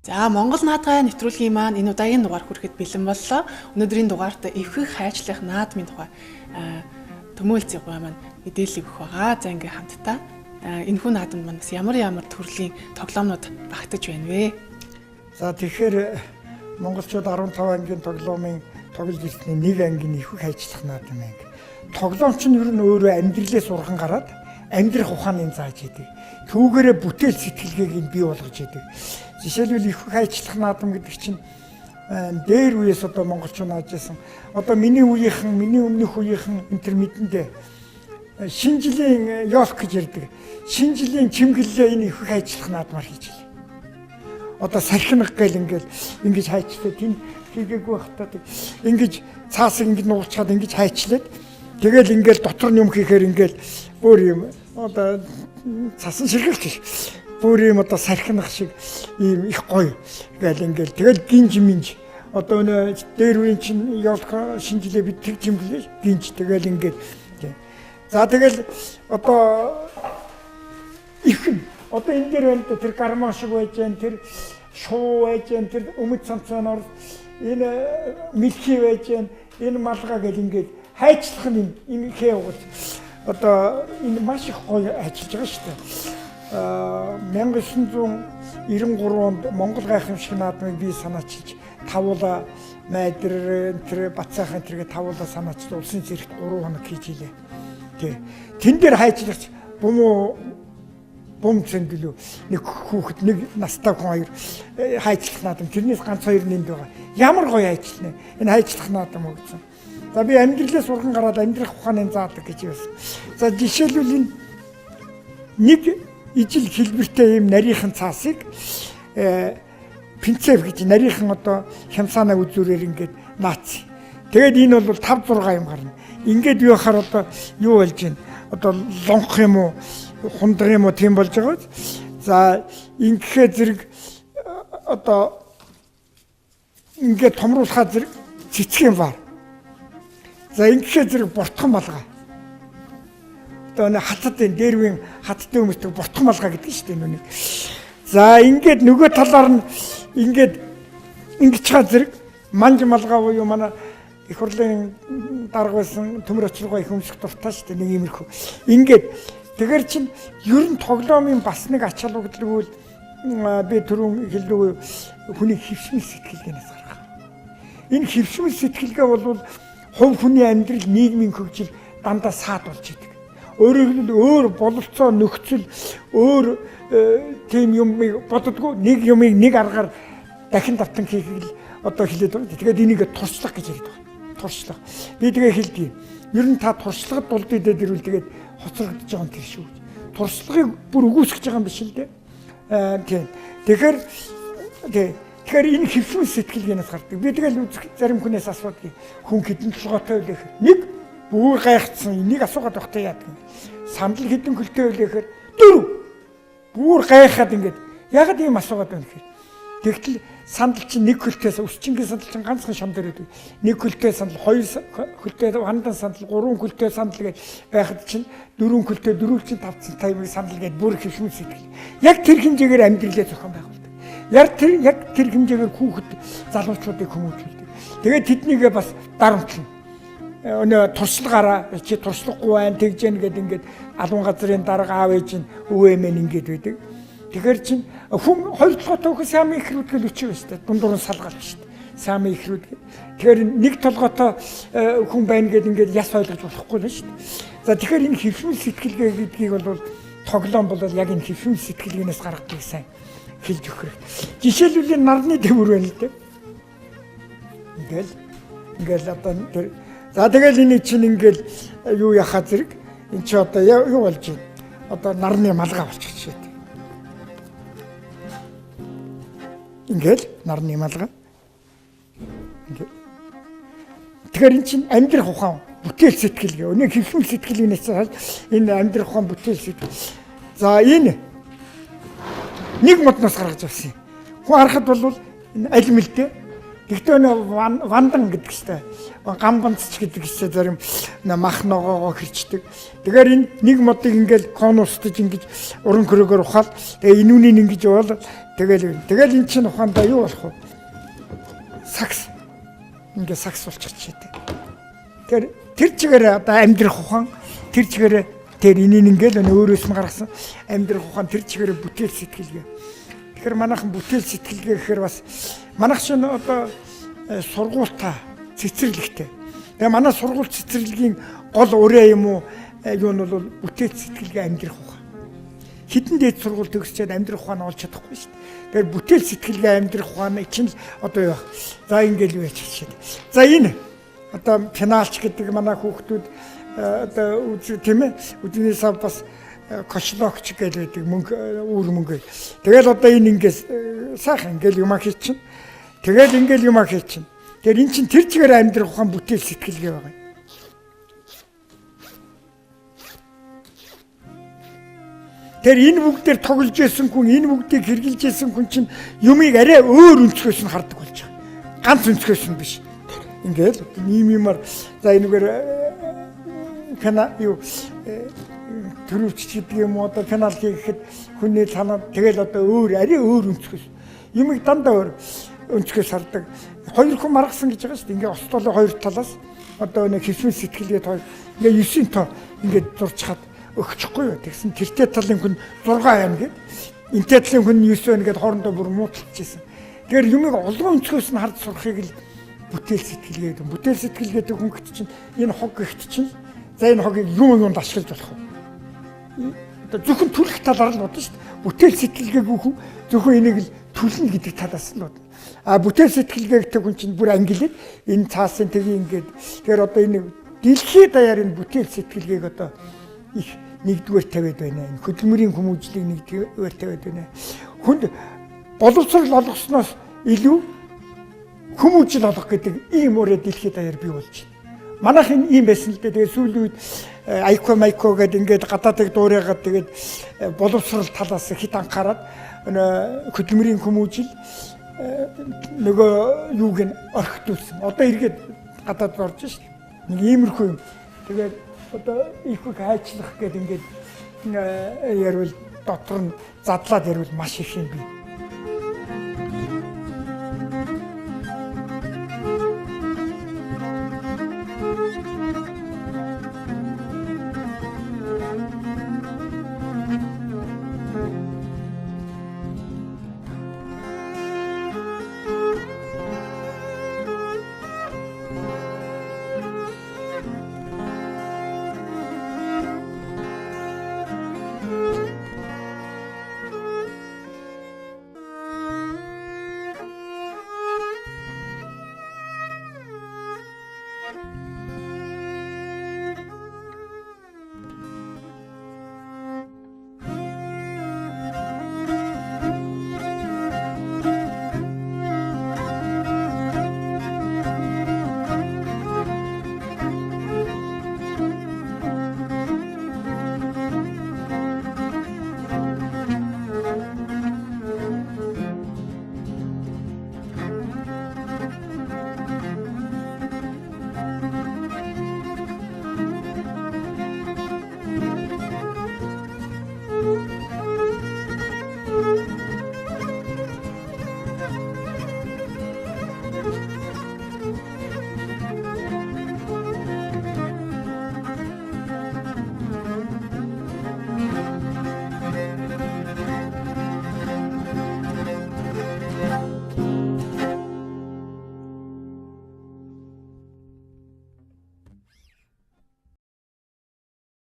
За, Монгол наадгай нэвтрүүлгийн маань энэ удаагийн дугаар хүрэхэд бэлэн боллоо. Өнөөдрийн дугаарт эвхэх хайчлах наадмын тухай Төмөөл зэгвай маань мэдээлэл өгөх байгаа. За, ингээ хамтдаа энэхүү наадамд маань бас ямар ямар төрлийн тоглоомнууд багтаж байна вэ? За, тэгэхээр монголчууд 15 ангийн тоглоомын тоглож ирсний нэг анги нь эвхэх хайчлах наадам анги. Тоглоом чинь ер нь өөрөө амьдралээс урган гараад амьдрах ухааныг зааж идэг. Түүгээрээ бүтээл сэтгэлгээг нь бий болгож идэг. Жишээлбэл, эвхэх хайчлах наадам гэдэг чинь дээр үеэс одоо монголчууд нааж исэн. Одоо миний үеийнхэн, миний өмнөх үеийнхэн энэ төр мэдэндээ шинэ жилийн ёлк гэж ярьдаг. Шинэ жилийн чимгэллээ энэ эвхэх хайчлах наадмаар хийж илээ. Одоо сархинга гэл ингээл ингэж хайчлаа. Тэнд хийгээгүй байхдаа ингэж цаасыг ингэж нуурчаад ингэж хайчлаад, тэгэл ингээл дотор нь юм хийхээр ингээл бүр юм одоо цасан ширхэгч биш. Бүр юм одоо сархинах шиг ийм их гоё гээл ингээл тэгэл гинж минж, одоо нэ дээр үеийн чинь ёлк шинэ жилээ бид тэр чимгэлээ гинж, тэгэл ингээл. За, тэгэл одоо их нь одоо энэ дээр байна, тэр гармон шиг байж гэн, тэр шуу байж гэн, тэр өмд цамцаанаар энэ мэлхий байж гэн, энэ малгай гэл ингээд хайчлах нь энэ хээ угал одоо энэ маш их гоё ажиллаж байгаа шүү дээ. 1993 онд Монгол гайхамшиг наадмыг би санаачилж, тавуула майдэр энэ Бацаахан тэргээ тавуула санаачилж улсын зэрэгт 3 хоног хийж илээ. Тэ. Тэн дээр хайчлагч бумуу бум цэнгэлүү нэг хүүхэд, нэг настай хүн хоёр хайчлах наадам, тэрнээс ганц хоёр нэнд байгаа. Ямар гоё хайчлаа. Энэ хайчлах наадам өгсөн. За, би амьдралаас урган гараад амьдрах ухааныг заадаг гэж байсан. За, жишээлбэл, энэ нэг ижил хэлбэртэй ийм нарийнхан цаасыг пинцев гэж нарийнхан одоо хямсаана үзүүрээр ингээд наац. Тэгээд энэ бол 5 6 юм гарна. Ингээд юу хахаар одоо юу болж байна? Одоо лонх юм уу, хундаг юм уу, тийм болж байгаа. За, ингэхээ зэрэг одоо ингээд томруулахаа зэрэг цэцгийн вар. За, ингэхээ зэрэг буртхан малгай. Одоо нэг хатад, энэ дээрвийн хаттын өмсдөг буртхан малгай гэдэг шүү дээ нүг. За, ингээд нөгөө талаар нь ингээд ингэж чаа зэрэг манж малгай буюу манай их хурлын дарга байсан Төмөр Очиргоо их өмсөх дуртай шүү дээ, нэг иймэрхүү. Ингээд тэгэр чинь ер нь тоглоомын бас нэг ач холбогдол би түрүүн хэлдэг, хүний хөвшмөл сэтгэлгээнээс гарах. Энэ хөвшмөл сэтгэлгээ бол хувь хүний амьдрал, нийгмийн хөгжил дандаа саад болж идэг. Өөрөөр хэлбэл, өөр бололцоо, нөхцөл, өөр тийм юмыг боддгоо, нэг юмыг нэг аргаар дахин давтан хийхийг л одоо хэлээд байна. Тэгээд энийг туршлага гэж ярьдаг байна. Туршлага. Би тэгээ хэлдэг. Ер нь та туршлагад дулд идээд ирвэл тэгээд хоцрогдож байгаа юм тэр шүү. Туршлагыг бүр үгүйсгэж байгаа юм биш л дээ. Тийм. Тэгэхээр тий. Тэгэхээр энэ хөвшмөл сэтгэлгээнээс гардаг. Би тэгэл үзэх зарим хүнээс асуудгийг, хүн хэдэн толгойтой вэ гэхээр нэг, бүр гайхацсан, энийг асуугаад байхдаа яадаг юм. Сандал хэдэн хөлтэй вэ гэхээр дөрөв. Бүр гайхаад ингээд ягаад ийм асуугаад байна гэхээр, тэгтэл сандал чинь нэг хөлтөөс, өсчингийн сандал чинь ганцхан шам дээр байдаг. Нэг хөлтэй сандал, хоёр хөлтэй хандан сандал, гурван хөлтэй сандал гэж байхад чинь дөрвөн хөлтэй, дөрвөл чинь тавцсан таймыг сандал гэж бүр хөвшмөл сэтгэл. Яг тэр хэмжээгээр амьдралаа зохион байгуулдаг. Яг тэр хэмжээгээр хүүхэд залуучуудыг хүмүүжүүлдэг. Тэгээд тэднийгээ бас дарамтлна. Өнөө туршлагаараа чи туршлагагүй байна, тэгж яах гээд ингээд алуун газрын дарга, аав ээж нь, өвөө эмээ нь ингээд байдаг. Тэгэхээр чин хүн хоёр толгойтой хөхөс сайн ихрүүд гэл өчөө шүү дээ. Дундуур нь салгалж шүү дээ. Сайн ихрүүд. Тэгэхээр нэг толгойтой хүн байна гэд ингээд яс ойлгож болохгүй л шүү дээ. За, тэгэхээр энэ хөвшмөл сэтгэлгээ гэдгийг бол тоглоом бол яг энэ хөвшмөл сэтгэлгээнээс гаргадаг, сайн хэлж өгөх хэрэгтэй. Жишээлбэл, энэ нарны дэвүр байна л дээ. Ингээл одоо тэр, за, тэгэл энэ чинь ингээл юу яхаа зэрэг энэ чи одоо юу болж байна? Одоо нарны малгай болчих жишээ. Ингээл нарны малгай. Ингээд. Тэгэхээр эн чинь амьдрах ухаан, бүтээл сэтгэлгээ. Өнөө хөвшмөл сэтгэлгээнээс энэ амьдрах ухаан, бүтээл сэтгэл. За, энэ нэг модноос гаргаж авсан юм. Хүн харахад бол энэ аль мэлдэ. Тэгтээ нөө вандан гэдэг чинь гамбанцч гэдэг чинь зарим мах ногоогоо хэрчдэг. Тэгэхээр энэ нэг модыг ингээл конустж ингэж уран хөрөөгөр ухаал, тэгээ энүүнийг ингэж явал. Тэгэл эн чинь ухаандаа юу болох вэ? Сакс. Ингээ сакс болчих жишээтэй. Тэгэхээр тэр чигээр одоо амьдрах ухаан тэр чигээр тэр энийг ингээл өөрөөс нь гаргасан амьдрах ухаан тэр чигээр бүтээл сэтгэлгээ. Тэгэхээр манайхан бүтээл сэтгэлгээ гэхээр бас манайх чинь одоо сургуультай цэцэрлэгтэй. Тэгээ манай сургууль цэцэрлэгийн гол үрээ юм уу юу нь бол бүтээл сэтгэлгээ амьдрах ухаан. Хэдэн дээд сургууль төгсчээд амьдрах ухаан олж чадахгүй шүү дээ. Тэгэхээр бүтээл сэтгэлгээ амьдрах ухааны чинь л одоо юу. За ингээл юу яачих жишээ. За энэ одоо пеналч гэдэг манай хүүхдүүд одоо тийм ээ үдний сав бас кошлогч гэж байдаг мөнгө үүр мөнгө. Тэгэл одоо энэ ингээс сайхан ингээл юм ахий чинь. Тэгэл ингээл юм ахий чинь. Тэгэхээр эн чинь тэр чигээр амьдрах ухаан бүтээл сэтгэлгээ байгаа юм. Тэр энэ бүгдээр тоглож исэн хүн, энэ бүгдийг хэрглэж исэн хүн чинь юмыг арай өөр өнцгөөс нь хардаг болж байгаа. Ганц өнцгөөс нь биш. Ингээл ийм юмар за энэгээр пена юу төрөвч гэдэг юм уу одоо пенал хийхэд хүний санаа тэгэл одоо өөр арай өөр өнцгөөс. Юмыг дандаа өөр өнцгөөс хардаг. Хоёр хүн маргасан гэж байгаа шүү дээ. Ингээ остоолын хоёр талаас одоо нэг хэсвэн сэтгэлгээд хоёр ингээ 9 тоо ингээд зурчхад өгчихгүй юу. Тэгсэн тэртээ талын хүн 6 байна гэд. Энтэй талын хүн 9 байна гэд хоорондоо бүр муудалчихсан. Тэгэхээр юмыг олон өнцгөөс нь харж сурахыг л бүтээл сэтгэлгээ гэдэг. Бүтээл сэтгэл гэдэг хүн гэт чинь энэ хог гэгт чинь за энэ хогийг юм юмд ашиглаж болох уу? Одоо зөвхөн түлх талаар л бодно шүү дээ. Бүтээл сэтгэлгээгүй хүн зөвхөн энийг л түлнэ гэдэг талаас нь бодно. А бүтээл сэтгэлгээ гэдэг хүн чинь бүр ангилээд энэ цаасын тгий ингээд тэгэхээр одоо энэ дэлхийд даяар энэ бүтээл сэтгэлгээг одоо их нэгдүгээр тавиад байна. Энэ хөдөлмөрийн хүмүүжлийг нэгдүгээр тавиад байна. Хүнд боловсрол олгосноос илүү хүмүүжил олох гэдэг ийм үрээ дэлхийд даяар бий болж байна. Манайх энэ ийм байсан л дээ. Тэгээ сүүлийн үед айко майко гэдэг ингээд гадаадыг дуурайгаад тэгээд боловсрол талаас хит анхаарад хөдөлмөрийн хүмүүжил нөгөө юуг нь орхитуулсан. Одоо эргээд гадаад орж шít. Нэг иймэрхүү юм. Тэгээд одоо их их хайчлах гэдэг ингээд ярил дотор нь задлаад ярил маш их юм бий.